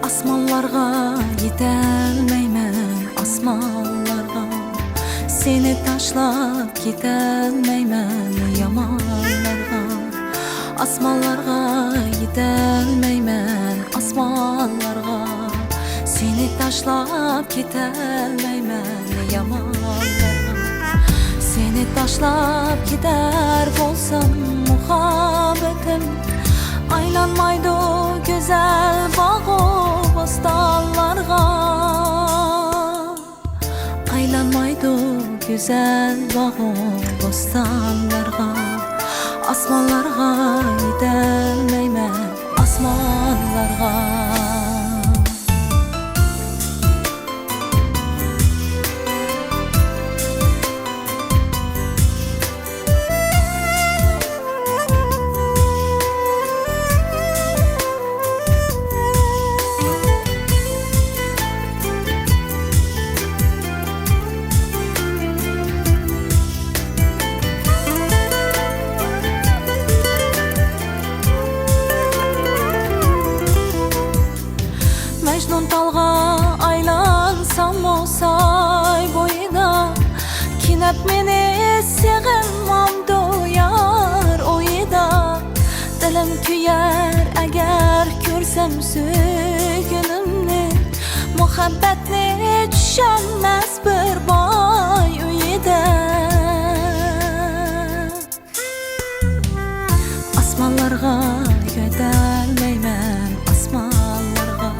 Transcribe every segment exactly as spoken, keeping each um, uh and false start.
ئاسمانلارغا يېتەلمەيمەن، ئاسمانلارغا. سېنى تاشلاپ كېتەلمەيمەن يامانلارغا. ئاسمانلارغا يېتەلمەيمەن، ئاسمانلارغا. سېنى تاشلاپ كېتەلمەيمەن يامانلارغا. سېنى تاشلاپ كېتەر بولسام، مۇھەببىتىم ئايلانمايدۇ گۈزەل باغۇ بوستانلارغا. ئايلانمايدۇ گۈزەل باغۇ بوستانلارغا. ئاسمانلارغا يېتەلمەيمەن، ئاسمانلارغا. مەجنۇن تالغا ئايلانساممۇ ساي بويىدا، كېنەپ مېنى سېغىنمامدۇ يار ئويىدا؟ دىلىم كۆيەر ئەگەر كۆرسەم سۆيگۈنۈمنى، مۇھەببەتنى چۈشەنمەس بىر باي ئۆيىدە. ئاسمانلارغا يۆتەلمەيمەن، ئاسمانلارغا.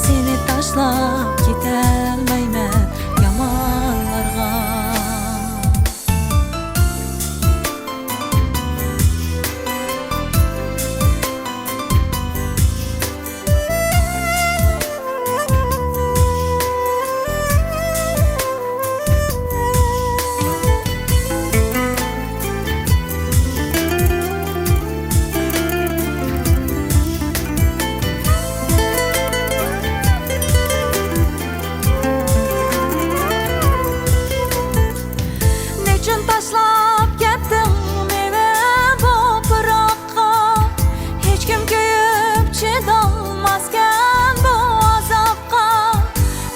سېنى تاشلاپ كېتەلمەيمەن يامانلارغا. نېچۈن تاشلاپ كەتتىڭ مېنى بۇ پىراق؟ ھېچكىم كۆيۈپ چىدالماسكەن بۇ ئازابقا.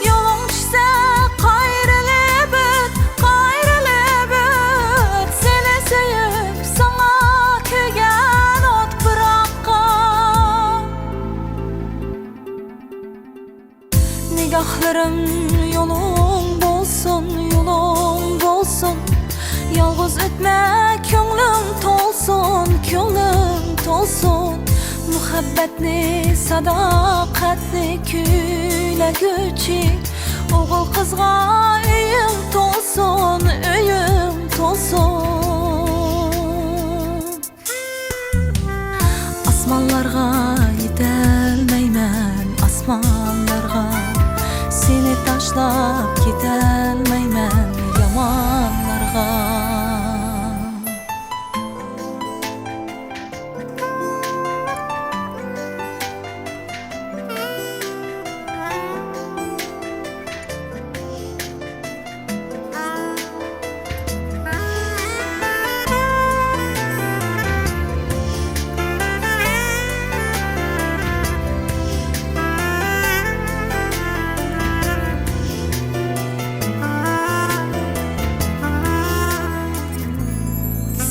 يولۇڭ چۈشسە قايرىلىپ ئۆت، قايرىلىپ ئۆت. سېنى سۆيۈپ ساڭا كۆيگەن ئوت پىراققا. نىگاھلىرىم يولۇڭ بولسۇن، يولۇڭ بولسۇن. يالغۇز ئۆتمە، كۆڭلۈڭ تولسۇن، كۆڭلۈڭ تولسۇن. مۇھەببەتنى، ساداقەتنى كۈيلەگۈچى ئوغۇل قىزغا ئۆيۈڭ تولسۇن، ئۆيۈڭ تولسۇن. ئاسمانلارغا يېتەلمەيمەن، ئاسمانلارغا. سېنى تاشلاپ كېتەلمەيمەن يامانلارغا.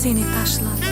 سېنى تاشلاپ